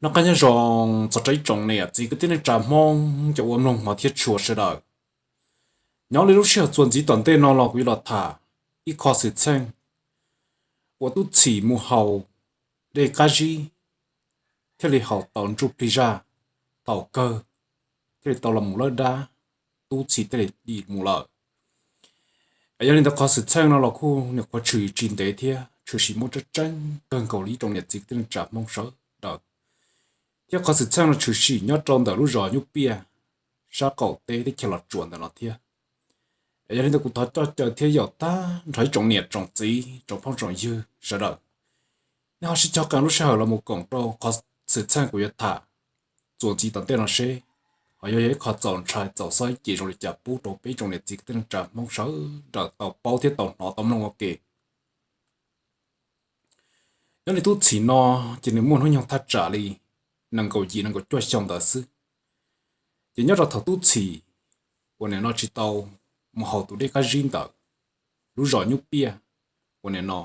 Noj qab nyob zoo txog rau ib tsoom niam txiv kwv tij neej tsa Hmoob cov uas mloog hmov thiab tshua sawv daws. Nyob li lub sij hawm txuas ntxiv tom ntej no los kuv yuav los tham ib qho xwm txheej uas Tub Txhim mus haus dej qab zib thiaj li haus tau ntsuj plig zaj, tau kawg, thiaj li tau los mus lawb dab, Tub Txhim thiaj li dim mus lawm. Yog li ntawd qhov xwm txheej no los kuj nyuam qhuav tshwm tsis ntev thiab tshwm sim muaj tseeb tseeb kawg nkaus li ib tsoom niam txiv kwv tij neej tsa Hmoob sawv daws. Thiab qhov xwm txheej no tshwm sim nyob rau ntawm lub zos Nyuj Piaj, sab qaum teb teb chaws Los Tsuas ntawm no thiab. Yog li ntawd kuv thov coj caw thiab yaum tag nrho ib tsoom niam tsoom txiv tsoom phooj tsoom ywg sawv daws, nej ho sib cog qee lub sij hawm los mus koom rau qhov xwm txheej kuv yuav tham txuas ntxiv tom ntej no seb ho yuav yog ib qho txaus ntshai txaus xob ib ce zoo li cas pub rau peb tsoom niam txiv kwv tij neej tsa Hmoob sawv daws tau paub thiab tau hnov tau mloog ua ke. Nyob li Tub Txhim no ces nws muaj hnub nyoog thaj tsam li nees nkaum yim nees nkaum cuaj xyoo ntawd xwb. Ces nyob rau thaum Tub Txhim uas nim no tsis tau mus haus tus dej qab zib ntawd, lub zos Nyuj Piaj uas nim no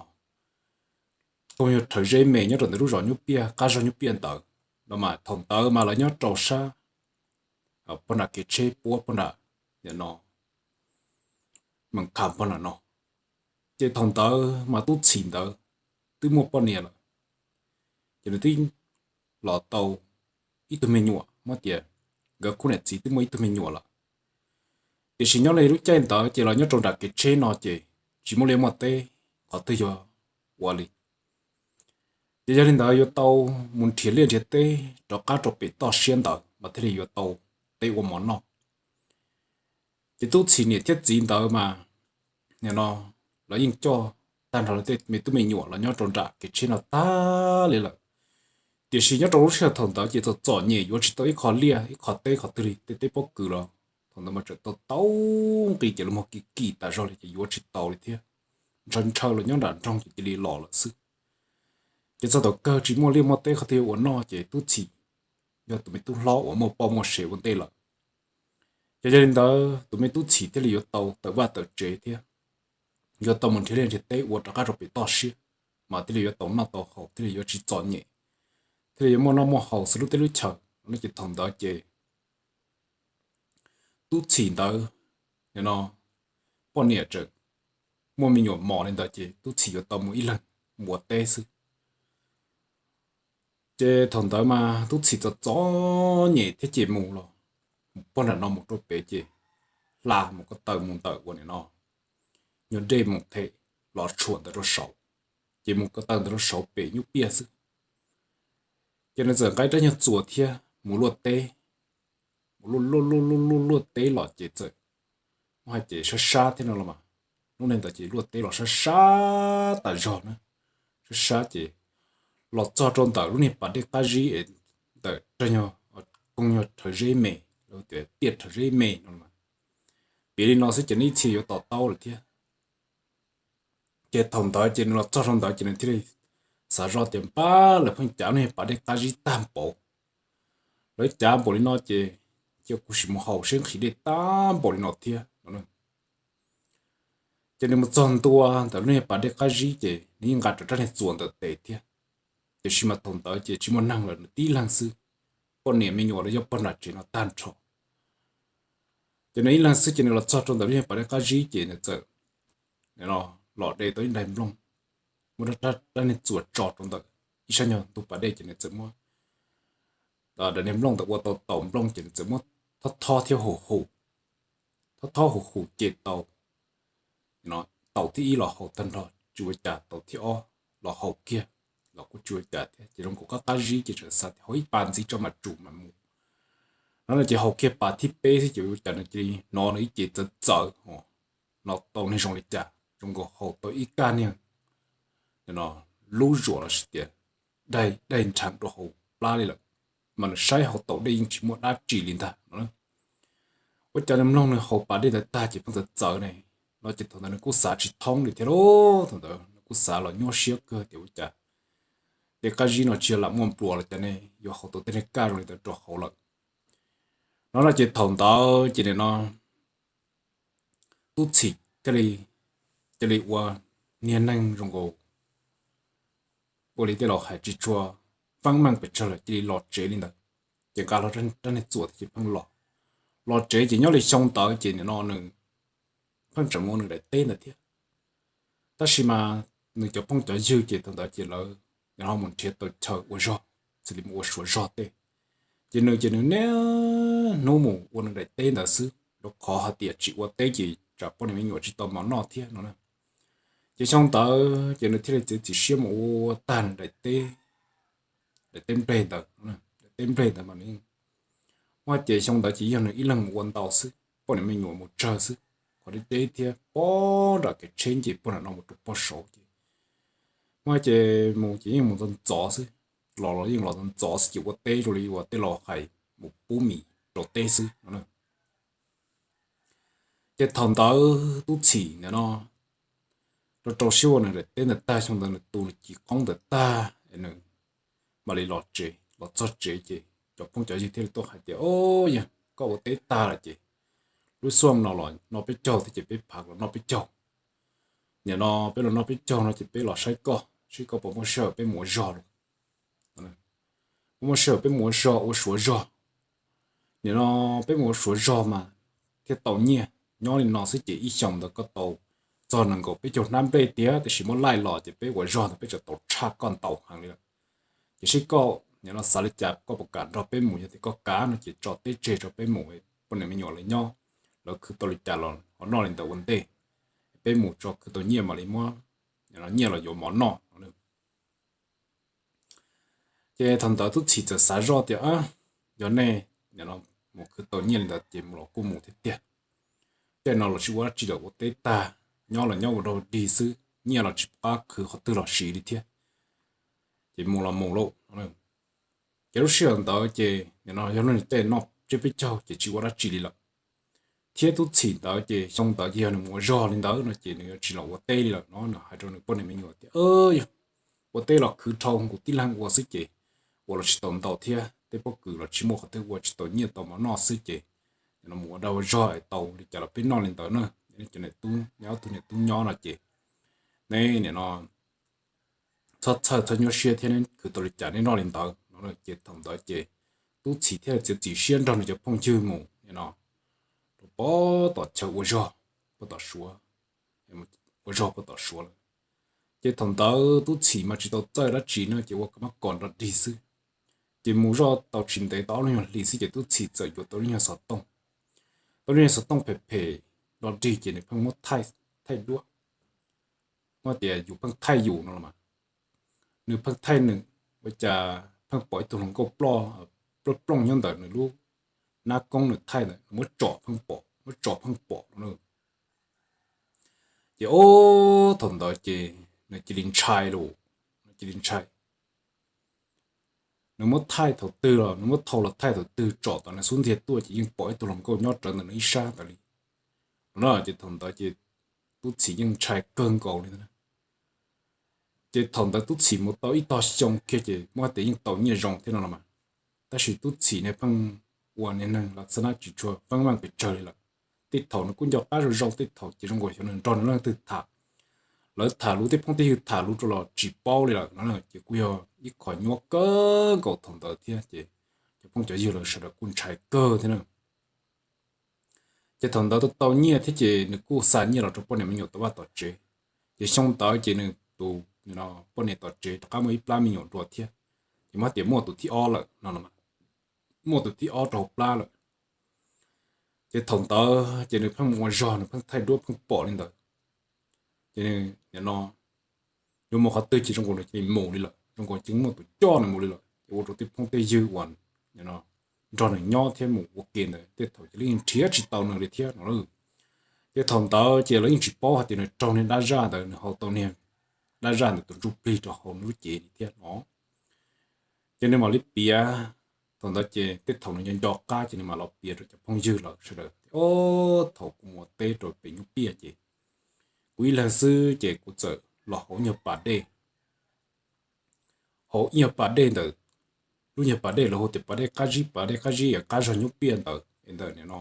koog yog rhawv zeb me nyob rau ntawm lub zos Nyuj Piaj qab zog Nyuj Piaj ntawd, no mas thaum ntawd mas lawv nyob rau sab pog nram kev tsheb puab pog nram, nim no Mees Kham pog nram no. Ces thaum ntawd mas Tub Txhim ntawd twb muaj poj niam lawm, ces nws twb los tau ib tug me nyuam, muab tias nkawd khub niam txiv twb muaj ib tug me nyuam lawm. Tiam sis nyob li lub caij ntawd ces los nyob rau nram kev tsheb no ces tsis muaj liaj muaj teb qhov twg yuav ua li. Ces yog li ntawd yuav tau mus nrhiav liaj nrhiav teb rov qab rau pem toj siab ntawd mas thiaj li yuav tau teb ua mov noj. Ces Tub Txhim niam thiab txiv ntawd mas, nim no lawv yeej coj tag nrho lawv tej me tub me nyuam los nyob rau nram kev tsheb no tag li lawm. Tiam sis nyob rau lub sij hawm thaum ntawd ces txom txom nyem yuav tsis tau ib qho liaj ib qho teb qhov twg li, tej teb pob kws los thaum ntawd mas tseem tau tau nqi ces lawv muag kim kim tas zog li ces yuav tsis tau li thiab. Ntshaw ntshaw los nyob nram nroog ces cia li los lawm xwb. Ces txog thaum kawg tsis muaj liaj muaj teb qhov twg yuav ua noj ces Tub Txhim yog tus me tub hlob uas muaj poj muaj sev ua ntej lawm. Ces yog li ntawd tus me Tub Txhim thiaj li yuav tau tawm vaj tawm tsev thiab yuav tau mus nrhiav liaj nrhiav teb ua rov qab rau pem toj siab, mas thiaj li yuav tau noj tau haus thiaj li yuav tsis txom nyem, thiaj li yuav muaj noj muaj haus xws lub teb lub chaw no. Ces thaum ntawd ces Tub Txhim ntawd, nim no poj niam tseem muaj me nyuam mos li ntawd ces Tub Txhim yuav tau mus ib leeg mus ua teb xwb. Ces thaum ntawd mas Tub Txhim txom txom nyem thiab ces mus los pog nram no mus rau pem ces hla mus ko taw mus ntawm ua nim no nyuag dej mus them los tshuam ntawd rau saud, ces mus ko taw ntawd rau saud pem Nyuj Piaj xwb. Ces nws txawm nqa rab nyuag txuas thiab mus luaj teb, mus luaj luaj luaj luaj luaj teb los ces txawm muaj hais tias sab sab thiab no los mas, lub neej ntawd ces luaj teb los sab sab tas zog na, sab sab ces los txog rau ntawm lub niag pas dej qab zib es ntawm rag nyuag koog nyuag rhawv zeb me, lawv tias tiaj rhawv zeb me no los mas, piav li no xwb ces nws ib txhia yuav to taub lawm thiab. Ces thaum ntawd ces nws los txog rau ntawd ces nws thiaj li xav zoj tias npab lawv pheej cav lub niag pas dej qab zib tag npaum, lawv cav npaum li no ces cia kuv sim mus haus seb nqhis dej tag npaum li no thiab no. Ces nws mus txog ntua ntawm lub niag pas dej qab zib ces nws yeej nqa rawv rab niag txuas ntawm tes thiab. Tiam sis mas thaum ntawd ces tsis muaj neeg lawm, nws tib leeg xwb, poj niam me nyuam los yog pog nram tsev no tag nrho. Ces nws ib leeg xwb ces nws los txog rau ntawm lub niag pas dej qab zib ces nws txawm los de tau ib daim nplooj, muab rab niag txuas tso rau ntawm ib sab nyuag ntug pas dej ces nws txawm muab daim niag nplooj ntawd ua tau taum nplooj ces nws txawm muab thob thob thiab hum hum, thob thob hum hum ces tau, taum thib ib los haus tag nrho tsis ua cas, taum thib ob los haus kiag los kuj tsis ua cas thiab, ces zoo nkaus qab qab zib ces txawm xav tias haus ib pas ntxiv tso mam tsum mam mus no no ces haus kiag pas thib peb xwb ces ua cas nws cia li hnov nws ib ce txawv txawv, hnov tau niag zoo li cas zoo nkaus haus tau ib kaj niag lub zuam los sis tias daig nrheev rau hauv plab li lawm, mas nws saib hauv taum dej yeej tsis muaj dab tsi li ntag no. Ua cas nws mloog nws haus pas dej ntawd tag ces pheej txawv txawv ne no ces thaum ntawd nws kuj xav tsis thoob li thiab lauj. Thaum ntawd nws kuj xav los nyuaj siab kawg tias ua cas tej qab zib no tsis yog lam muaj nplua los cas ne yuav haus tau tej niag kaj zoo li ntawd rau hauv lawm no no ces thaum ntawd ces nim no Tub Txhim thiaj li cia li ua niag neeg zoo nkaus ua li tej laus hais tsis tshua feeb meej pes tsawg lawm cia li los tsev li ntawd. Ces nqa hlo rab niag txuas thiab ces pheej los. Los tsev ces nyob li xyoo ntawd ces nim no nws pheej tseem mus ua nws daim teb ntawd thiab. Tab sis mas nws cov phooj cov ywg ces thaum ntawd ces lawv nim no mus nrhiav tau chaw ua zog, xws li mus ua Suav zog tej. Ces nws ces nws niaj hnub mus ua nws daim teb ntawd xwb, rau qhov hais tias tsis ua teb ces tsam poj niam me nyuam tsis tau mov noj thiab no na. Ces xyoo ntawd ces nws thiaj li txiav txim siab mus ua tag nws daim teb, daim teb nplej ntawd, daim teb nplej ntawd mas nws muaj ces xyoo ntawd ces yog nws ib leeg mus ua ntau xwb, poj niam me nyuam mus tsawg xwb, qhov deb deb thiab pob nram kev tsheb nce puag nram no mus rau pob saud ces muaj ces mus ces yeej mus ntxov ntxov xwb, los los yeej los ntxov ntxov xwb ces ua teb zoo li uas tej laus hais mus pub mis rau teb xwb no. Ces thaum ntawd Tub Txhim ntawm no rau rau siab ua nws daim teb ntawd tag, xyoo ntawd nws tu nws ci qoob ntawd tag es nws mam li los tsev. Los txog tsev ces cov phooj cov ywg thiaj li tuaj hais tias, O, yog koj ua teb tag lawm ces lub xuaj no los noj peb caug thiab ces peb phav los noj peb caug. Nim no peb los noj peb caug no ces peb los saib koj, saib koj puas muaj sij hawm peb mus ua zog los. Puas muaj sij hawm peb mus ua zog, ua Suav zog. Nim no peb mus ua Suav zog mas thiaj tau nyiaj. Nyob li no xwb ces ib xyoos ntawd koj tau txog nees nkaum peb caug hnab nplej tiag, tiam sis muab laij los ces peb ua zog ntawd peb tseem tau tshaj koj ntau heev li lawm. Ces saib koj nim no xav li cas, koj puas kam nrog peb mus? Yog tias koj kam no ces tso teb tseg rau peb mus, poj niam me nyuam lawv nyob, lawv khwv tau li cas los ho noj li ntawd ua ntej. Peb mus tso khwv tau nyiaj mam li muab nyiaj los yuav mov noj. Ces thaum ntawd Tub Txhim txawm xav zoj tias, Yog nej mus khwv tau nyiaj li ntawd ces mus los kuj mus thiab tiag. Tej no los tsis ua dab tsi lawm, ua teb tag, nyob los nyob ua dog dig xwb, nyiaj los tsis pom qab khwv qhov twg los siv li thiab. Ces mus los mus lauj. Ces lub sij hawm ntawd ces nim no yog lub caij noj tsiab peb caug ces tsis ua dab tsi li lawm. Thiab Tub Txhim ntawd ces xyoo ntawd ces yog nws mus ua zog li ntawd no ces nws yuav tsis los ua teb li lawm no. Nws hais rau nws poj niam me nyuam tias, Yog ua teb los khwv dhau nkaus tib leeg ua xwb ces ua los tsis tau ntau thiab, tej pob kws los tsis muaj qhov twg ua, tsis tau nyiaj tau mov noj xwb ces nim no mus ua dag ua zog es tau li cas los peb noj li ntawd na. Cov niam tub, neb ob tug niam tub nyob no ces neb nim no txhob txhawj txhob nyuaj siab thiab, neb khwv tau li cas neb noj li ntawd no. Ces thaum ntawd ces Tub Txhim thiaj txiav txim siab nrog nws cov phooj ywg mus nim no rau pem tom chaw ua zog, pem tom Suav, ua zog pem tom Suav lawm. Ces thaum ntawd Tub Txhim mas tsis tau txawj dab tsi no ces ua kab mab kos nrog dig xwb. Ces mus zoj tau tsis ntev tau ob lub nyuag hlis xwb ces Tub Txhim txawm yuav tau lub nyuag xov tooj. Tau lub nyuag xov tooj phem phem nrog dig ces nws pheej muab thaij, thaij duab, muab tias yus pheej thaij yus no los mas. Nws pheej thaij nws, ua cas pheej pom ib tug hluas nkauj ploj plooj nyob ntawm nws lub nab koob, nws thaij ntawd nws muab tsom pheej pom, muab tsom pheej pom no. Ces ob thaum ntawd ces nws cia li ntshai lauj, nws cia li ntshai. Nws muab thaij thaum twg los, nws muab thau los thaij thaum twg, tsom tom nws xub ntiag tuaj ces yeej pom ib tug hluas nkauj nyob rawv ntawm nws ib sab ntawd li no. Ces thaum ntawd ces Tub Txhim yeej ntshai kawg nkaus li ntawd. Ces thaum ntawd Tub Txhim mus tau ib tog xyoo kiag ces muab tias yeej tau nyiaj zoo thiab no los mas. Tab sis Tub Txhim ne pheej ua niag neeg los xab nab tsis tshua feeb meej pes tsawg li lawm. Tej thaum nws kuj nco qab zoo zoo, tej thaum ces zoo nkaus xyov nws nrog nws leej twg tham, lawv tham lus, tej phooj tej ywg tham lus rau los tsis paub li lawm no. Ces kuj yog ib qho nyuaj kawg nkaus thaum ntawd thiab ces cov phooj cov ywg lawv sawv daws kuj ntshai kawg thiab na. Ces thaum ntawd tau tau nyiaj thiab ces nws kuj xa nyiaj los rau poj niam me nyuam tom vaj tom tsev. Ces xyoo ntawd ces nws tus poj niam tom tsev rov qab muaj ib plab me nyuam dua thiab. Ces muab tias muaj tus thib ob lawm no, muaj tus thib ob rau hauv plab lawm. Ces thaum ntawd ces nws pheej mus ua zog, nws pheej thaij duab pheej pom li ntawd. Ces nws nim no yuav mus qhov twg ces zoo nkaus nws cia li mus li lawm, zoo nkaus cia li muaj tus coj nws mus li lawm. Ces ua rau tej phooj tej ywg uas nrog nws nyob thiab mus ua ke ntawd tej thaum ces lawv yeej nrhiav tsis tau nws li thiab no. Ces thaum ntawd ces lawv yeej tsis paub hais tias nws raug niag dab zaj ntawd, nws haus tau niag dab zaj ntawd tus ntsuj plig rau hauv nws lub cev li thiab no. Ces nws mam li piav, thaum ntawd ces tej thaum nws nco nco qab ces nws mam los piav rau cov phooj ywg lawv sawv daws tias, Ob, thaum kuv mus ua teb rau pem Nyuj Piaj ces kuv ib leeg xwb ces kuv txawm los hauv nyuag pas dej, hauv nyuag pas dej ntawd, lub nyuag pas dej lawv hu tias pas dej Qab Zib, pas dej Qab Zib es qab zog Nyuj Piaj ntawd es ntawm nim no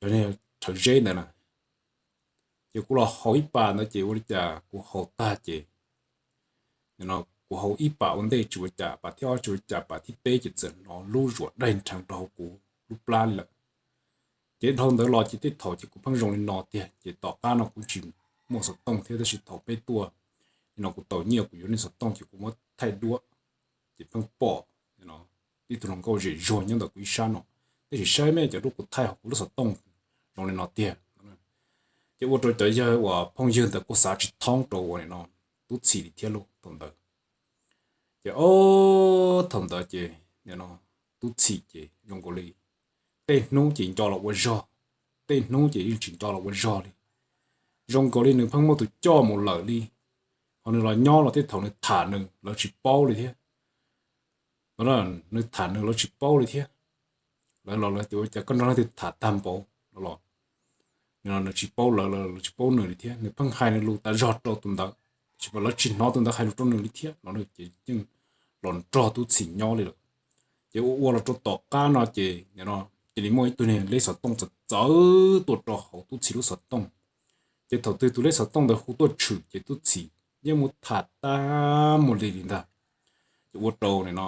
rhawv zeb ntawd na. Ces kuv los haus ib pas ntawd ces ua li cas kuv haus tag ces nim no kuv haus ib pas ua ntej tsis ua cas, pas thib ob tsis ua cas, pas thib peb ces txawm hnov lub zuam daig nrheev rau hauv kuv lub plab li lawm. Ces dhau ntawd los ces tej thaum ces kuv pheej zoo li no tiag, ces tom qab no kuv tsis muaj xov tooj thiab, tab sis thaum peb tuaj li no kuv tau nyiaj kuv yuav lub xov tooj ces kuv muab thaij duab, ces pheej pom ib tug hluas nkauj zem zuag nyob ntawm kuv ib sab no, tab sis saib me cov duab kuv thaij hauv kuv lub xov tooj zoo li no tiag. Ces ua rau cov yawg uas phooj ywg ntawd kuj xav tsis thoob rau ua li no Tub Txhim li thiab lauj thaum ntawd. Ces ob thaum ntawd ces Tub Txhim ces zoo nkaus li tej hnub ces nco los ua zog, tej hnub ces yeej tsis nco los ua zog li. Zoo nkaus li nws pheej muaj tus coj mus lawm li, ho nws los nyob los tej thaum nws tham nws lawv tsis paub li thiab. Nws tham nws lawv tsis paub li thiab. Lawv los lawv tias ua cas koj nrog leej twg tham tag npaum no los, nws tsis paub lawv, lawv tsis paub nws li thiab. Nws pheej hais nws lus tas zog rau tus ntawd, tab sis mas lawv tsis hnov tus ntawd hais lus rau nws li thiab no, ces yeej los nrog Tub Txhim nyob li lawm. Ces ua ua los rau tom qab no ces nim no cia li muaj ib tug niag lej xov tooj txawv txawv tuaj rau hauv Tub Txhim lub xov tooj. Ces thaum twg tus lej xov tooj ntawd hu tuaj tshwm ces Tub Txhim yeej mus tham tag mus li li ntag. Ces ua rau nim no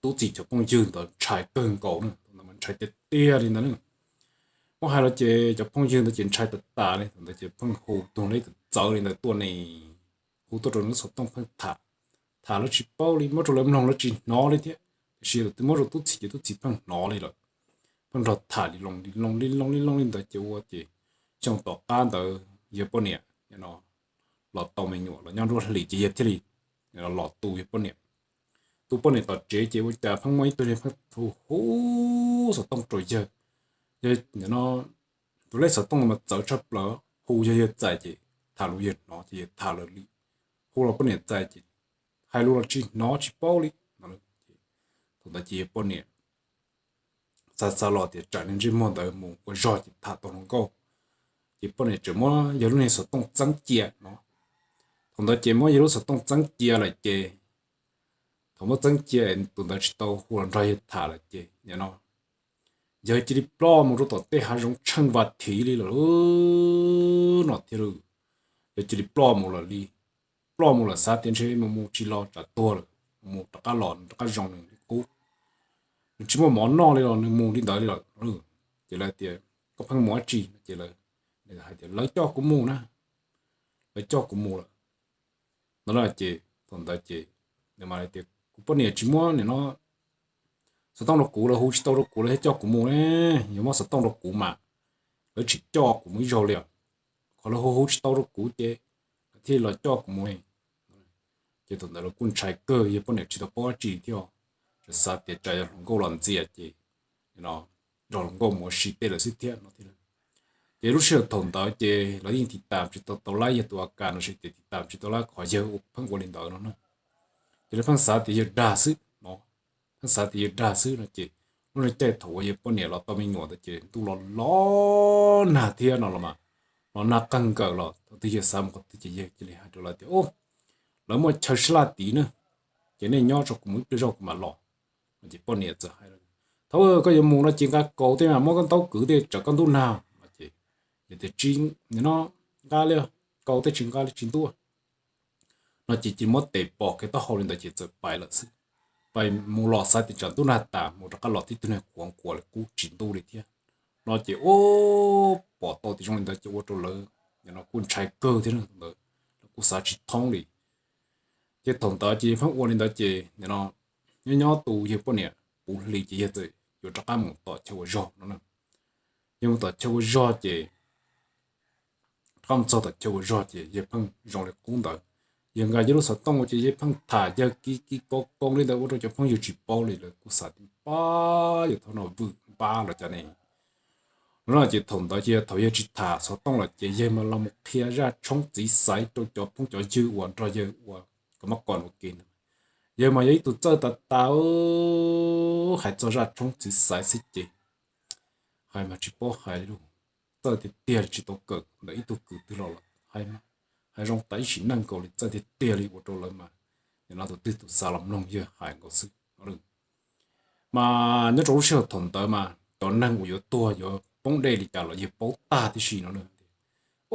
Tub Txhim cov phooj ywg ntawd ntshai kawg nkaus na, ntshai tiag tiag li ntawd na. Muab hais los ces cov phooj ywg ntawd ces ntshai tas tas li, thaum ntawd ces pheej hu tus lej txawv txawv li ntawd tuaj ne, hu tuaj rau nws lub xov tooj pheej tham, tham lawv tsis paub li, muab rau lawv mloog lawv tsis hnov li thiab, tiam sis thaum twg muab rau Tub Txhim ces Tub Txhim pheej hnov li lawm. Pheej nrog tham li loo li loo li loo li loo li ntawd ces ua ces xyoo tom qab ntawd yawg poj niam no los tau me nyuam los nyob nruab hlis ces yawg thiaj li los tu yawg poj niam. Tu poj niam tom tsev ces ua cas pheej muaj ib tug niag pheej hu hu xov tooj rau yawg. Yawg no tus lej xov tooj mas txawv tshaj plaws, hu yawg yawg txais ces tham lus yawg hnov ces yawg tham lawv li, hu los poj niam txais ces hais lus los tsis hnov tsis paub li. Thaum ntawd ces yawg poj niam xav xav los tias tsam niag ntsej muag ntawd mus ua zog ces tham tau hluas nkauj, ces poj niam tseem muab yawg lub niag xov tooj txeeb cia no. Thaum ntawd ces muab yawg lub xov tooj txeeb cia lawm ces, thaum muab txeeb cia tus ntawd tsis tau hu los nrog yawg tham lawm ces nim no yawg cia li ploj mus rau tom tej hav zoov tsheej vas thiv li lawm no thiab lauj. Yawg cia li ploj mus lawm li, ploj mus lawm xav tias ntshe mus mus tsis los tsam tuag lawm, mus rov qab los rov qab zoo nws li qub. Nws tsis muaj mov noj li los nws mus li ntawd li lawm. Ces lawv tias koj pheej mus dab tsi no ces lawv hais tias lawv coj kuv mus na, lawv coj kuv mus lawm no. Ces thaum ntawd ces nws mas tias kuv poj niam tsis muab nim no xov tooj rau kuv, lawv hu tsis tau rau kuv lawv thiaj coj kuv mus ne. Yog muab xov tooj rau kuv mas lawv tsis coj kuv mus ib zaug li os. Qhov lawv hu hu tsis tau rau kuv ces lawv thiaj li los coj kuv mus li. Ces thaum ntawd lawv kuj ntshai kawg, yawg poj niam tsis tau paub dab tsi thiab, tsuas xav tias tsam yog hluas nkauj los ntxias ces nrog hluas nkauj mus ua si tej lawm xwb thiab no thiab. Ces lub sij hawm thaum ntawd ces lawv yeej tiv tas tsis tau tau lab yawg tus a kas no, sawv daws tiv tas tsis tau lab qhov yawg pheej ua li ntawd no na. Ces lawv pheej xav tias yawg dag xwb no, pheej xav tias yawg dag xwb no ces lub caij thaum uas yawg poj niam los tau me nyuam ntawd ces ntuj los los nag thiab no los mas, los nag qeeg nkaws los thaum twg yawg xav mus qhov twg ces yawg cia li hais rau lawv tias, lawv muaj chaw sab laj tid na, ces nej nyob tso kuv mus ib pliag zog kuv mam los. Ces poj niam txawm hais, thaum koj yuav mus no ces nqa kaus tej mas muab koj ntaub kwv tej tsam koj ntub nag no ces yawg tias tsis, no nqa li, kaus tej tsis nqa li tsis ntub no ces cia li muab tes pos kev taub hau li ntawd ces txawm pais lawm xwb. Pais mus los xav tias tsam ntub nag tas mus rov qab los tib tug niag qhuav nquas li kuj tsis ntub li thiab no ces ua pom tau tias zoo li ntawd ces ua rau lawv nim no kuj ntshai kawg thiab ntawd, lawv kuj xav tsis thoob li. Ces thaum ntawd ces yawg pheej ua li ntawd ces nim no nyob nyob tus yawg poj niam puv hli ces yawg txawm yuav rov qab mus tom chaw ua zog no. Yawg mus tom chaw ua zog ces rov qab mus txog tom chaw ua zog ces yawg pheej zoo li qub ntawd. Yawg nqa yawg lub xov tooj ua ces yawg pheej tham yawg kiv kiv koo koo li ntawd ua rau cov phooj ywg tsis paub li, lawv kuj xav tias pab yawg thaum no vwm npab los cas ne. No ces thaum ntawd ces yog thaum yawg tsis tham xov tooj lawm ces yawg mas los mus qhia zaj tshoob txiv xaiv rau cov phooj cov ywg uas nrog yawg ua kom mab kom ua ke ntawd. Yawg mas yog ib tug txawj tas tas, hais txog zaj tshoob txiv xaiv xwb ces hais mas tsis paub hais li, txawj tiag tiag li tsis tau kawm ntawm ib tug kwv twg los los hais, hais zoo tas ib sim neej nkaus li, txawj tiag tiag li ua rau lawv mas nim no tus twg tus xav los mloog yawg hais nkaus xwb. Mas nyob rau lub sij hawm thaum ntawd mas cov neeg uas yuav tuag yuav poob dej li cas los yawg paub tag tib si no.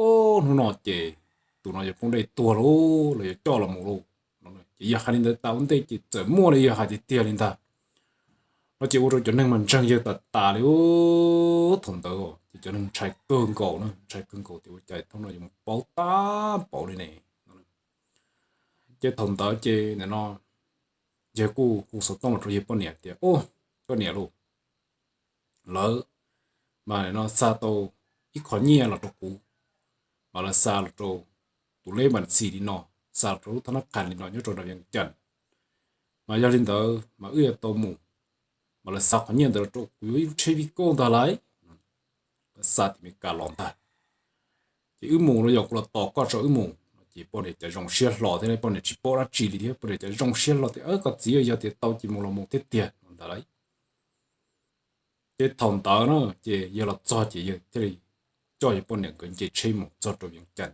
Ub, hnub no ces tus no yuav poob dej tuag lauj, los yuav coj los mus lauj no. Ces yawg hais li ntawd tas ua ntej ces txawm muaj li yawg hais tiag tiag li ntag. No ces ua rau cov neeg mas ntseeg yawg tas tas li ub. Thaum ntawd ces cov neeg ntshai kawg nkaus na, ntshai kawg nkaus tias ua cas thaum no yuav mus paub tag npaum li ne. Ces thaum ntawd ces nim no yawg kuj hu xov tooj los rau yawg poj niam tias, Ub, koj niam lauj, lawv mas no xa tau ib qho nyiaj los rau kuv, mas lawv xa los rau tus lej npas xis li no, xa los rau lub thab nab qhas li no nyob rau nram Vias Cas. Mas yog li ntawd mas wb yuav tau mus, mas lawv xa qhov nyiaj ntawd los rau kuv yuav ib lub tsheb vij kauj ntag lauj. Lawv xa tim Meskas los ntag. Ces wb mus no yog kuv los tos koj tso wb mus. Ces poj niam cas zoo siab hlo thiab, poj niam tsis paub dab tsi li thiab, poj niam cas zoo siab hlo tias, Koj txiv, yog tias tau ces mus los mus thiab tiag no ntag lauj. Ces thaum ntawd na ces yawg los txog ces yawg thiaj li coj yawg poj niam nkawd nce tsheb mus txog rau Vias Cas.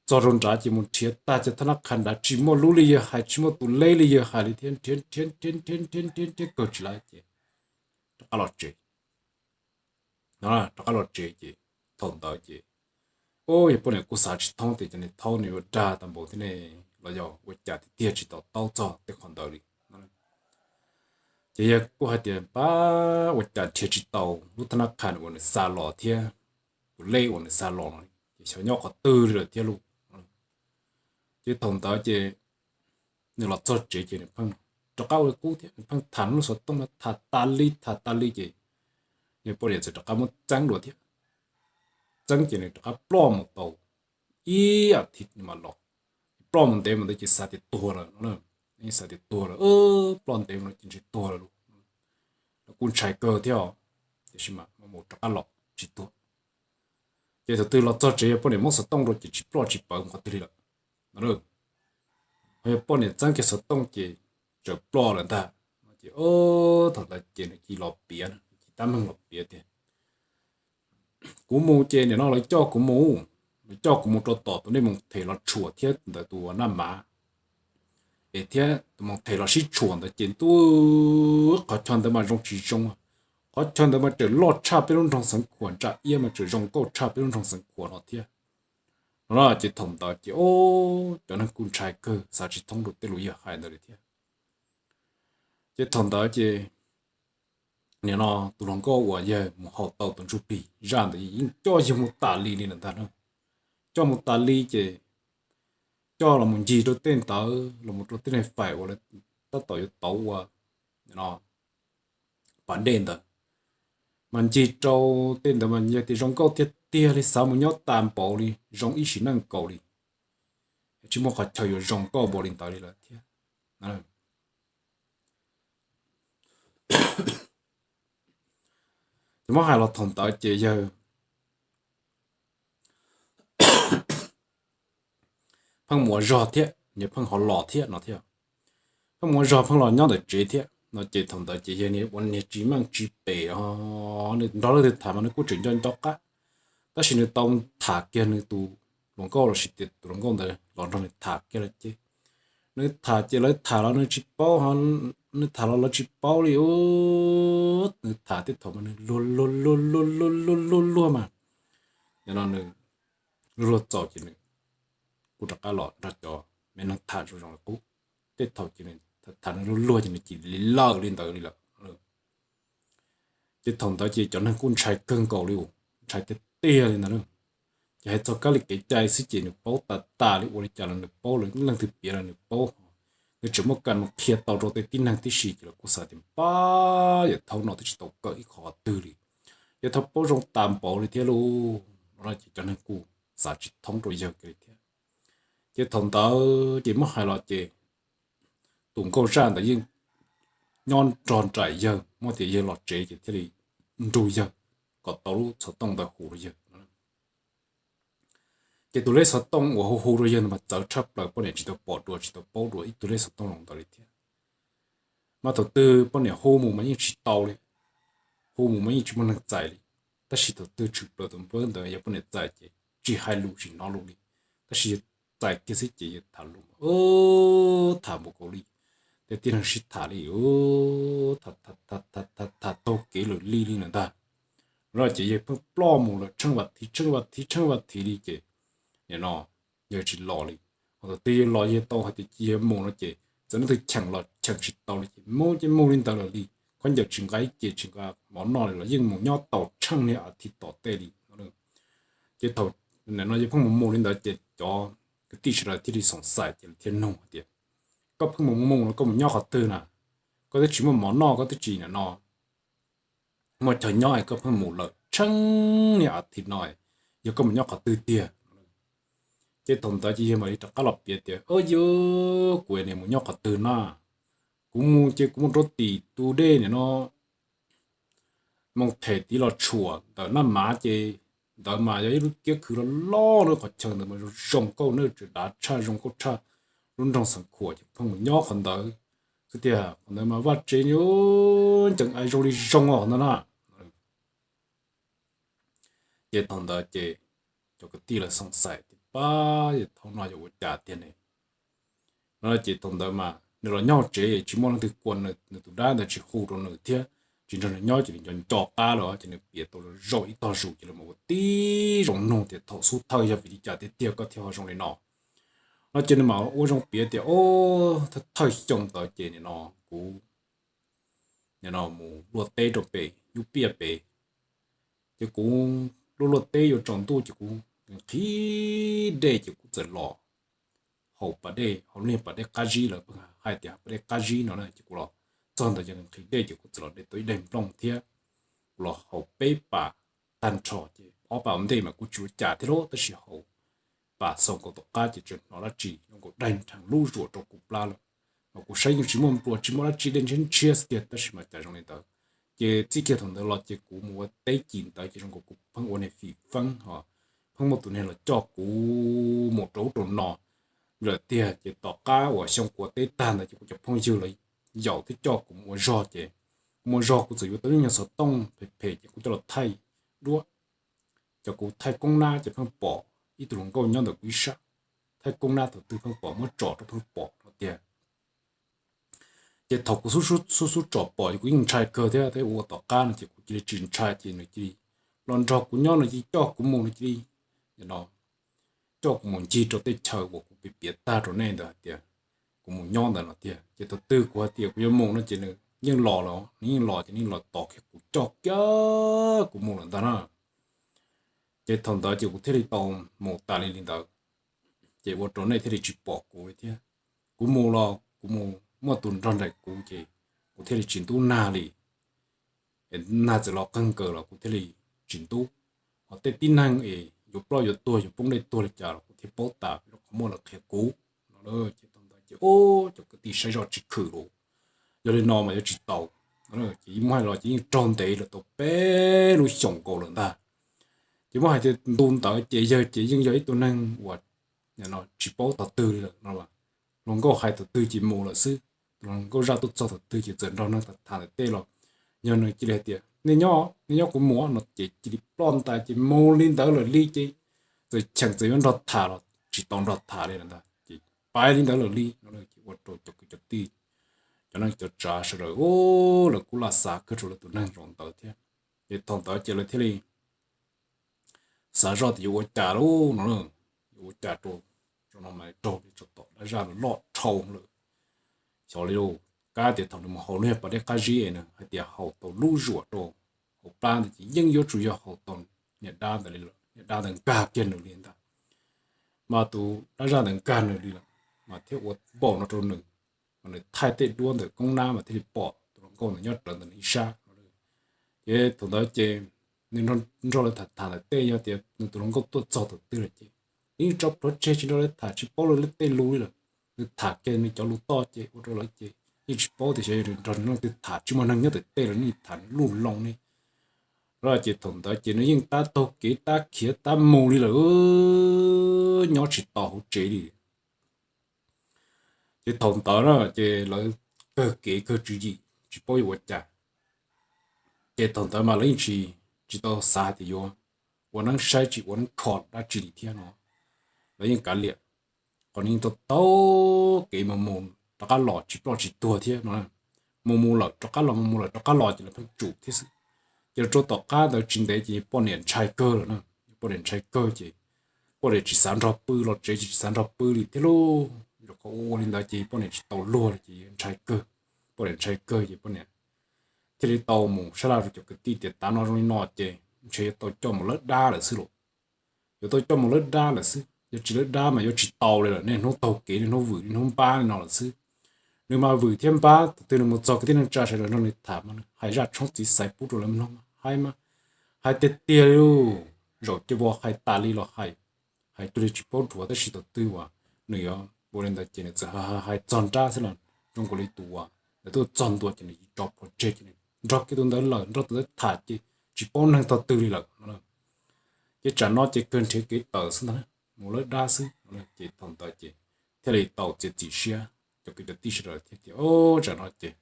Txog rau nrad ces mus nrhiav tag cov thab nab qhas nrad tsis muaj lub li yawg hais, tsis muaj tus lej li yawg hais li thiab, nrhiav nrhiav nrhiav nrhiav nrhiav nrhiav nrhiav kawg tsis lawm ces rov qab los tsev. Rov qab los tsev ces thaum ntawd ces, o, yawg poj niam kuj xav tsis thoob tias cov niag thaub nws ua dag tag npaum thiab ne, los yog ua cas tiag tiag tsis to taub txog tej qhov ntawd li. Ces yawg kuj hais tias pab ua cas nrhiav tsis tau lub thab nab qhas uas nws xa los thiab tus lej uas nws xa los no, ces xyov nyob qhov twg li lawm thiab lauj. Ces thaum ntawd ces nws los txog tsev ces nws pheej rov qab ua li qub thiab, nws pheej tham lub xov tooj no tham tas li tham tas li ces yawg poj niam txawm rov qab muab txeeb dua thiab. Txeeb ces nws rov qab ploj mus tau ib as thiv nws mam los. Ploj mus ntev mus ntawd ces xav tias tuag lawm no, xav tias tuag lawm, ploj ntev mus no ces ntshe tuag lawm lauj. Los kuj ntshai kawg thiab os, tiam sis mas mus rov qab los tsis tuag. Ces thaum twg los txog tsev yawg poj niam muab xov tooj rau ces tsis ploj tsis pawv mus qhov twg li lawm no. Ho yawg poj niam txeeb kiag xov tooj ces txawm ploj lawm ntag. Ces thaum ntawd ces nws cia li los piav, cia li tab meeg los piav tias, Kuv mus ces nim no lawv coj kuv mus, lawv coj kuv mus rau tom tus nej mus them los tshuam thiab ntawd tus Naj Mav, es thiab tus mus them los sib tshuam ntawd ces ntuj, qhov chaw ntawd mas zoo tsis zoo. Qhov chaw ntawd mas tseem loj tshaj peb lub nroog Xeev Khuam, ntsa iab mas tseem zoo nkauj tshaj peb lub nroog Xeev Khuam no thiab. No ces thaum ntawd ces o, cov neeg kuj ntshai kawg xav tsis thoob rau tej lus yawg hais ntawd li thiab. Ces thaum ntawd ces nim no tus hluas nkauj uas yawg mus haus tau tus ntsuj plig zaj ntawd yeej coj yawg mus tas li li lawm ntag na. Coj mus tas li ces coj los mus ncig rau tej ntawd, los mus rau tej neeg fais uas lawv tab tom yuav tauv ua pas dej ntawd. Mas ncig rau tej ntawd mas yog tias zoo nkauj tiag tiag li, xav mus nyob tas npaum li, zoo ib sim neej nkaus li, tsis muaj qhov chaw yuav zoo nkauj npaum li ntawd li lawm thiab. Ces muab hais los thaum ntawd ces yawg pheej mus ua zog thiab, nws pheej ho los thiab no thiab. Pheej mus ua zog pheej los nyob ntawm tsev thiab no ces thaum ntawd ces yawg niag ua niag tsis meej tsis pem, nws nrog leej twg tham mas nws kuj tseem nco nco qab. Tab sis nws tau tham kiag nws tus hluas nkauj los sis tias tus hluas nkauj ntawd los nrog nws tham kiag lawm ces nws tham ces lawv tham los nws tsis paub, nws tham los lawv tsis paub li. Nws tham tej thaum mas nws luag luag luag luag luag luag luag mas, nim no nws luag luag txaus ces nws kuj rov qab los nrog cov me neeg tham zoo zoo li qub. Tej thaum ces nws tham nws luag luag ces nws cia li lawm li ntawd li lawm. Ces thaum ntawd ces cov neeg kuj ntshai kawg nkaus li, ntshai tiag tiag li ntawd na. Ces hais txog kab li kev cai xwb ces nws paub tas tas li, ua li cas los nws paub, leej twg piav los nws paub. Nws tseem muaj kas mus qhia tau rau tej tib neeg tib si ces lawv kuj xav tias pab yawg thaub no twb tsis tau kawm ib qho qhov twg li, yawg thaub paub zoo tas npaum li thiab lauj no. Ces cov neeg kuj xav tsis thoob rau yawg kiag li thiab. Ces thaum ntawd ces muab hais los ces tus nkauj zaj ntawd yeej nyob nrog nraim yawg, muab tias yawg los tsev ces thiaj li nrug yawg kom tau lub xov tooj ntawd hu rau yawg. Ces tus lej xov tooj uas hu hu rau yawg ntawd mas txawv tshaj plaws, poj niam tsis tau pom dua tsis tau paub dua ib tug lej xov tooj zoo ntawd li thiab. Mas thaum twg poj niam hu mus mas yeej tsis tau li, hu mus mas yeej tsis muaj neeg txais li. Tab sis thaum twg tshwm plaws tus npawb ntawd yog poj niam txais ces tsis hais lus tsis hnov lus li, tab sis yawg txais kiag xwb ces yawg tham lus, tham npaum nkaus li tej tib neeg sib tham li, tham taug kev lawm li li lawm ntag. No ces yawg pheej ploj mus lawm tsheej vas thiv tsheej vas thiv tsheej vas thiv li ces nim no yawg tsis los li. Thaum twg yawg los yawg tau hais tias cia yawg mus no ces txawm leej twg cheem los cheem tsis tau li ces mus ces mus li ntawd lawm li. Khaub ncaws tsis nqa ib ce tsis nqa mov noj li los yeej mus nyob tau tsheej niag a thiv tom tej li. Ces thaum no yawg pheej mus mus li ntawd ces cov kwv tij sawv daws thiaj li xoom xaim ces thiaj nug hais tias, koj pheej mus mus no koj mus nyob qhov twg na? Koj twb tsis muaj mov noj, koj twb tsis nim no muaj chaw nyob es koj pheej mus lawm tsheej niag a thiv no, yog koj mus nyob qhov twg tiag? Ces thaum ntawd ces yawg mam li rov qab los piav tias, o yawg, kuv nim mus nyob qhov twg na? Kuv mus ces kuv mus rau tim tus dej nim no Moo Them tiv los tshuam ntawm Naj Mav ces ntawd mas yog ib lub kiab khw loj loj na, qhov chaw ntawd mas zoo nkauj na, tseem dav tshaj zoo nkauj tshaj lub nroog Xeev Khuam ces pheej mus nyob qhov ntawd xwb tiag. Qhov ntawd mas vaj tsev nws ncees ais zoo li zoo os qhov ntawd na. Ces thaum ntawd ces cov kwv tij lawv xoom xaim tias pab yawg thaum no yog ua cas tiag ne no. Ces thaum ntawd mas nws los nyob hauv tsev tsis muaj leej twg kuas nws, nws tus dab ntawd tsis hu rau nws thiab tsis nrog nws nyob ces nws nco nco qab lawm ces nws piav tau zoo ib tog zus ces lawv mam ua tib zoo nug tias thaum xub thawj yog vim li cas tiag tiag koj thiaj ho zoo li no no. Ces nws mam ua zoo piav tias, o, thawj thawj xyoo ntawd ces nim no kuv nim no mus luaj teb rau pem Yub Piaj pem, ces kuv luaj luaj teb yuav tsaus ntuj ces kuv nqhis dej ces kuv txawm los haus pas dej, haus lub niag pas dej qab zib, lawv hais tias pas dej qab zib no na, ces kuv los txog ntawd ces nqhis dej ces kuv txawm los de tau ib daim nplooj thiab kuv los haus peb pas tag nrho ces ob pas ua ntej mas kuv tsis ua cas thiab lauj, tab sis haus pas xaus nkaus tom qab ces tseem hnov dab tsi zoo nkaus daig nrheev lub zuam rau kuv plab lawm. Mas kuv saib yeej tsis muaj npluas tsis muaj dab tsi, dej ntshiab ntshiab xwb tiag, tab sis mas cas zoo li ntawd. Ces txij kiag thaum ntawd los ces kuv mus ua teb cim ntawd ces zoo nkaus kuv pheej ua niag fim feeb ho pheej muaj tus niag los coj kuv mus rau ub rau no lawm tiag. Ces tom qab uas xyoo kuv ua teb tag ntawd ces kuv cov phooj ywg los yaum thiab coj kuv mus ua zog ces kuv mus ua zog kuv txawm yuav tau ib nyuag xov tooj phem phem ces kuv coj los thaij duab. Ces kuv thaij koob nab ces pheej pom ib tug hluas nkauj nyob ntawm kuv ib sab, thaij koob nab thaum twg pheej pom, muab tsom rau pheej pom no tiag. Ces thaum kuv xub xub tsom pom ces kuv yeej ntshai kawg thiab, tab sis ua tom qab no ces kuv cia li tsis ntshai ces nws cia li los nrog kuv nyob, nws cia li coj kuv mus, nws cia li coj kuv mus ncig rau tej chaw uas kuv piav piav tag rau nej ntawd hais tias kuv mus nyob ntawd no tiag. Ces thaum twg kuv hais tias kuv yuav mus no ces nws yeej los lawm, nws yeej los ces nws yeej los tos kiag kuv, coj kiag kuv mus lawm ntag na. Ces thaum ntawd ces kuv thiaj li tau mus tas li li ntawd, ces ua rau nej thiaj li tsis pom kuv li thiab. Kuv mus los kuv mus muaj tus nrog nraim kuv ces kuv thiaj li tsis ntub nag li. Es nag txawm los qeeg nkaws los kuv thiaj li tsis ntub. Ho tej tib neeg es yuav ploj yuav tuag yuav poob dej tuag li cas los kuv thiaj paub tas vim rau qhov muaj lawv qhia kuv no. Ces thaum ntawd ces ub, cov kwv tij saib zoj tsis khwm lawm. Yog li no mas yuav tsis tau. Ces muab hais los ces yeej raug ntev lawm tau peb lub xyoos nkaus lawm ntag. Ces muab hais tias ntu ntawd ces yawg ces yeej yog ib tug neeg uas tsis paub thaum twg li lawm no. Hluas nkauj hais thaum twg ces mus lawm xwb. Tus hluas nkauj zaj tuaj txog thaum twg ces txawm nrog neeg tham ntawm tej los yog nws cia li hais tias nej nyob, nej nyob kuv mus no ces cia li ploj ntais ces mus li ntawd lawm li. Ces txawm cheem txawm yuav nrog tham los tsis tau nrog tham li lawm ntag, ces pais li ntawd lawm li no. Ces ua rau cov kwv cov tij, cov neej cov tsav sawv daws, lawv kuj laj xav kawg rau lawv tus neeg zaum ntawd thiab. Ces thaum ntawd ces lawv thiaj li xav zoj tias yuav ua cas lauj no, yuav ua cas rau, rau no mas raug li tso tom dab zaj loj dhau lawm. Xyov li lauj, kab tias thaum nws mus haus lub niag pas dej qab zib es nws hais tias haus tau lub zuam rau hauv plab ntawd ces yeej yuav tsum yog haus tau niag dab ntawd li lawm, niag dab ntawd nkag kiag nws li ntag. Mas tus dab zaj ntawd nkag nws li lawm, mas thiaj ua npaum no rau nws. Mas nws thaij tej duab ntawm koob nab mas thiaj li pom tus hluas nkauj ntawd nyob rawv ntawm nws ib sab. Ces thaum ntawd ces nws nrog lawv tham tham ntawm tej, yog tias nws tus hluas nkauj tuaj txog thaum twg lawm ces nws yeej tso plhuav tseg tsis nrog lawv tham tsis paub lawv tej lus li lawm. Nws tham kiag nws cov lus toj ces ua rau lawv ces yeej tsis paub tias xyov yog nws nrog leej twg tham, tsis muaj neeg nyob ntawm tej los nws tham nws luj loo li. Ces thaum ntawd ces nws yeej tab taug kev tab khiav tab mus li lawm, nyob tsis tau hauv tsev li. Ces thaum ntawd na ces lawv kawg kev kawg tswv yim tsis paub yuav ua cas. Ces thaum ntawd mas lawv yeej tsis, tsis tau xav hais tias yuav ua neeb saib tsis ua neeb kho dab tsi li thiab no. Lawv yeej kav liam, qhov nws yeej tau taug kev mus mus rov qab los tsis ploj tsis tuag thiab no. Mus mus lawm rov qab los, mus mus lawm rov qab los ces lawv pheej tsum thiab xwb. Ces los rau tom qab ntawd tsis ntev ces poj niam ntshai kawg lawm na, poj niam ntshai kawg ces poj niam tsis xav nrog pw, los tsev ces tsis xav nrog pw li thiab lauj. Yog qhov ua li ntawd ces poj niam tsis tau luag li ces ntshai kawg. Poj niam ntshai kawg ces poj niam thiaj li tau mus sab laj rau cov kwv tij tias, tav no zoo li no ces ntshe yuav tau coj mus lawb dab lawm xwb lauj. Yuav tau coj mus lawb dab lawm xwb, yog tsis lawb dab mas yuav tsis tau li lawm, niaj hnub taug kev, niaj hnub vwm, niaj hnub npab li no lawm xwb. Nws mas vwm thiab npab, tus twg nws mus txog kwv tij neej tsa sawv daws nrog nws tham mas nws hais zaj tshoob txiv xaiv pub rau lawv mloog mas hais mas hais tiag tiag li lauj. Zaum cia vos hais tas li los hais, hais cuag li tsis paub dhuav, tab sis thaum twg uas nws yuav ua li ntawd ces nws txawm hais txog nrab xwb los zoo nkaus li tus uas lawv tuaj txog ntua ces nws tso plhuav tseg ces nws nrog kiag tus ntawd lawm, nrog tus ntawd tham ces tsis paub neeg tog twg li lawm. Ces tsam no ces kawg nrhiav kev tawm xwb ntag, mus lawb dab xwb. Ces thaum ntawd ces thiaj li tau txiav txim siab, cov kwv cov tij sawv daws thiaj tias, o, tsam no ces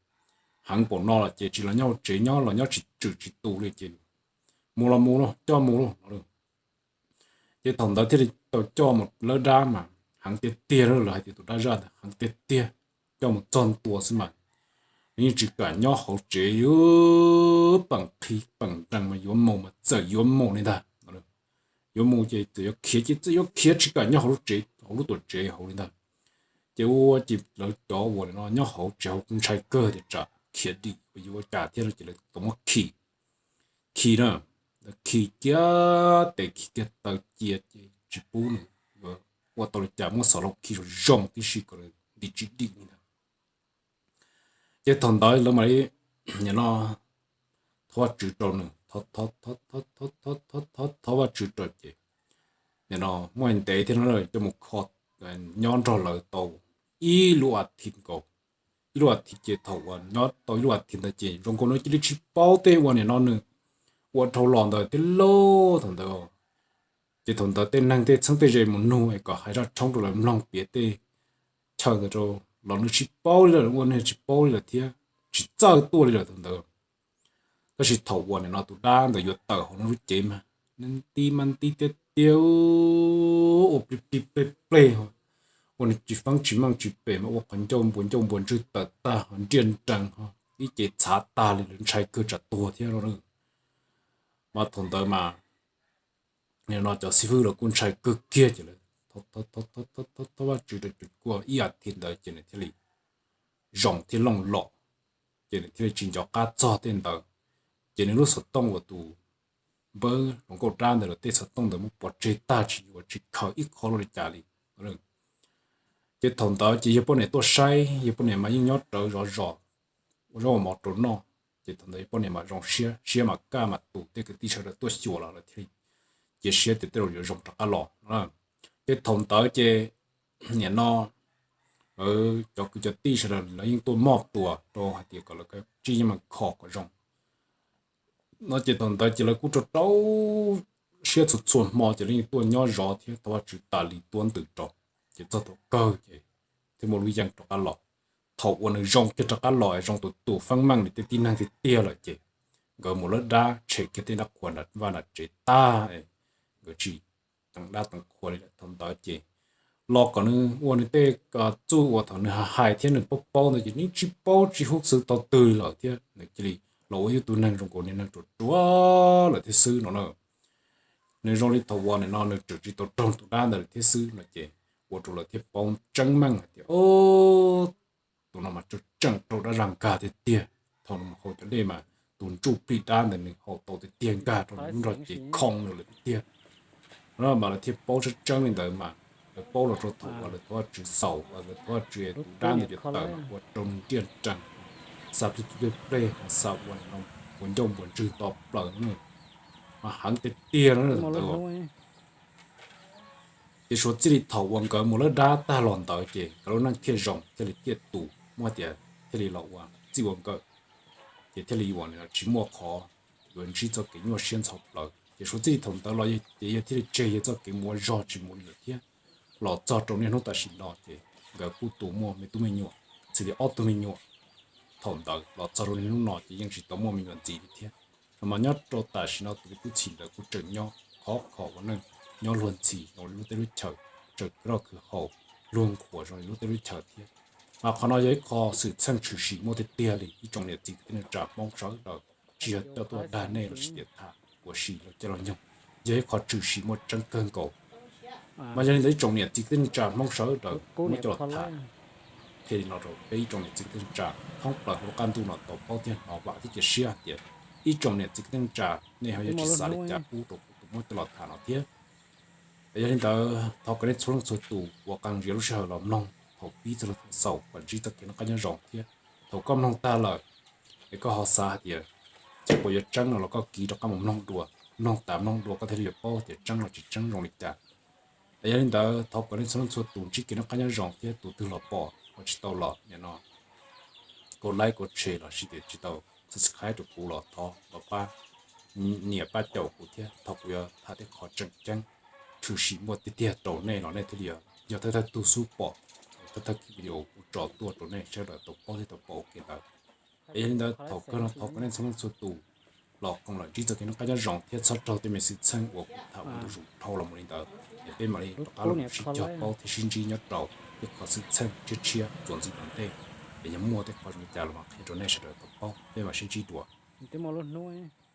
heev npaum no los ces tsis los nyob hauv tsev nyob los nyob tsis tswm tsis tus li ces mus los mus lauj, coj mus lauj no. Ces thaum ntawd thiaj li tau coj mus lawb dab mas heev tiag tiag, lawv hais tias tus dab zaj ntawd heev tiag tiag, coj mus txog ntua xwb mas nws yeej tsis kam nyob hauv tsev, yuav peem qhi peem nrees mas yuav mus mas txawm yuav mus li ntag. Yuav mus ces txawm yuav khiav ces txawm yuav khiav, tsis kam nyob hauv lub tsev, hauv lub tuam tsev hauv li ntag. Ces ua ces lawv cov uas no nyob hauv tsev hauv kuj ntshai kawg tias tsam khiav dim yuav ua cas thiab no ces lawv tau muab khi, khi na, khi kiag tes khi kiag taw cia ces tsis pub nws yuav ua tau li cas, muab xov laus khi zoo zoo tib si kom nws nti tsis dim li ntag. Ces thaum ntawd lawv mam li, nim no thov Vajtswv rau nws, thov Vajtswv rau ces nim no muaj ntev thiab no coj mus kho nyob nrog lawv tau ib lub a thiv nkaus. Ib lub a thiv ces thaum uas nyob tau ib lub a thiv ntawd ces zoo nkaus nws cia li tsis paub tej uas nim no nws ua dhau los ntawd thiab lauj. Thaum ntawd ces thaum ntawd tej neeg tej txheeb tej ze mus nug es kom hais zaj tshoob rau lawv mloog piav tej chaw ntawd rau los nws tsis paub li lawm, ua nws tsis paub li lawm thiab tsis txawj tuaj li lawm thaum ntawd. Tab sis thaum uas nim no tus dab ntawd yuav tawm hauv nws lub cev mas nws nti mas nti tiag tiag, ua plig plig pleg pleg, ua nws tsis feeb tsis meej tsis pem mas ua qhov ncauj npuas ncauj npuas ntswg tawm tag ho nriaj nrees ho ib ce txhav tag li, lawv ntshai kawg tsam tuag thiab no. Mas thaum ntawd mas nim no cov xib fwb los kuj ntshai kawg kiag ces lawv thov Vajtswv rau ces kuj ib a thiv ntawd ces nws thiaj li zoo thiab looj lom, ces nws thiaj li tsis nco qab txog tej ntawd. Ces nws lub xov tooj uas tus npawb hluas nkauj dab ntawd los tej xov tooj ntawd muab pov tseg tag tsis yuav tsis khaws ib qho luaj li cas li. Ces thaum ntawd ces yawg poj niam tuaj saib, yawg poj niam mas yeej nyob rawv zov zos ua zaub ua mov rau noj. Ces thaum ntawd yawg poj niam mas zoo siab, siab mas kaj mas tus tej kwv tij sawv daws tuaj xyuas los lawv thiaj li cia siab tias tej zaum yuav zoo rov qab los. Ces thaum ntawd ces nim no cov kwv cov tij sawv daws lawv yeej tuaj moj tuas rau hais tias kom lawv tsij yeej meem kho kom zoo. No ces thaum ntawd ces lawv kuj rau rau siab txhua txhua hmo ces lawv yeej tuaj nyob zov thiab thov Vajtswv tas li tuab ntws rau. Ces txog thaum kawg ces thiaj muaj lub yeej rov qab los. Thaum uas nws zoo kiag rov qab los es zoo tus tus feeb meej li tej tib neeg tiag tiag lawm ces nkawd mus lawb dab tshem kiag tej dab qhuas nram vaj nram tsev tag, nkawd tsis teev dab teev qhua li lawm. Thaum ntawd ces los kom nws ua nws tej txuj uas thaum nws hais thiab nws paub paub ntawd ces nws tsis paub tsis hu xwm tau twg li lawm thiab nws cia li los ua ib tug neeg zoo nkaus niag neeg ruam ruam lawm thiab xwb no na. Nws zoo li thaum uas nim no nws tseem tsis tau raug tus dab ntawd lawm thiab xwb no ces ua rau lawv thiaj paub tseeb meej hais tias, o, tus no mas tseem raug dab zaj nkag tiag tiag. Thaum nws mus haus cov dej mas tus ntsuj plig dab ntawd nws haus tau tiag tiag, nkag rau nws lub nrog cev khoo nws lawm tiag tiag. No mas lawv thiaj paub tseeb tseeb li ntawd mas lawv paub los rau thaum uas lawv thov Vajtswv xaus, lawv thov Vajtswv tus dab ntawd yuav tawm mas ua rau nws nriaj nrees, xa plig plig pleg, xa ua ncauj npuas ntswg nto plaws, mas heev tiag tiag no ntawd. Ces suav txij li thaum uas nkawd mus lawb dab tag los ntawd ces nkawd lub neej thiaj zoo, thiaj li tiaj tus, muaj tias thiaj li los ua txij ua nkawm, ces thiaj li yuav tsis muaj qhov yuav ntsib txoj kev nyuaj siab ntxhov plawv. Ces suav txij li thaum ntawd los ces yawg thiaj li tseg yawg txoj kev mus ua zog tsis mus li lawm thiab. Los txog rau niaj hnub tam sim no ces nkawd kuj tus muaj me tub me nyuam, xws li ob tug me nyuam. Thaum ntawd los txog rau niaj hnub no ces yeej tsis tau muaj me nyuam ntxiv li thiab. No mas nyob rau tam sim no tus me tub txim ntawd kuj tseem nyob khov kho ua neej, nyob luag ntxhi zoo li lub teb lub chaw, tseem khwv noj khwv haus, luag nqhuas zoo li lub teb lub chaw thiab. Mas qhov no yog ib qho xwm txheej tshwm sim muaj tiag tiag li ib tsoom niam txiv kwv tij neej tsa Hmoob sawv daws, tsis yog coj tuaj dag nej los sis tias tham ua si los coj los nyoog, yog ib qho tshwm sim muaj tseeb kawg nkaus. Mas yog li ntawd ib tsoom niam txiv kwv tij neej tsa Hmoob sawv daws, muab coj los tham, qhia li no rau peb ib tsoom niam txiv kwv tij neej tsa thoob plaws hauv lub qab ntuj no tau paub thiab hnov vam thiab cia siab hais tias ib tsoom niam txiv kwv tij neej tsa nej ho yuav tsis xav li cas pub rau kuv tus muab coj los tham no thiab. Yog li ntawd thov kom nej txhua leej txhua tus uas qee zia lub sij hawm los mloog thaum pib txog lub xaus kom ntsib txoj kev noj qab nyob zoo thiab. Thaum koj mloog tag lawm es koj ho xav hais tias xyov puas yuav tseeb no los koj kiv rov qab mus mloog dua, mloog tas mloog dua koj thiaj li yuav paub tias tseeb los tsis tseeb zoo li cas. Yog li ntawd thov kom nej txhua leej txhua tus ntsib kev noj qab nyob zoo thiab tus twg los pom ho tsis tau los nim no kaum like kaum share los sis tias tsis tau subscribe rau kuv los thov los pab nias pab caum kuv thiab, thov kuv yuav tham tej qhov tseem ceeb tshwm sim muaj tiag tiag rau nej los nej thiaj li yog thawj thawj tug xub pom thawj thawj video kuv tso tuaj rau nej sawv daws tau paub thiab tau pom ua ke ntawd. Yog li ntawd thaum kawg no thov kom nej txhua leej txhua tus los koom los ntsib txoj kev noj qab nyob zoo thiab txhob raug tej me xwm txheej uas kuv tham ua ntu zus dhau los mus li ntawd. Es peb mam li rov qab los sib cog paub thiab sib ntsib nyob rau tej qhov xwm txheej tshiab tshiab txuas ntxiv tom ntej. Es yog muaj tej qhov zoo li cas los mam qhia rau nej sawv daws tau paub, peb mam sib ntsib dua. Hnub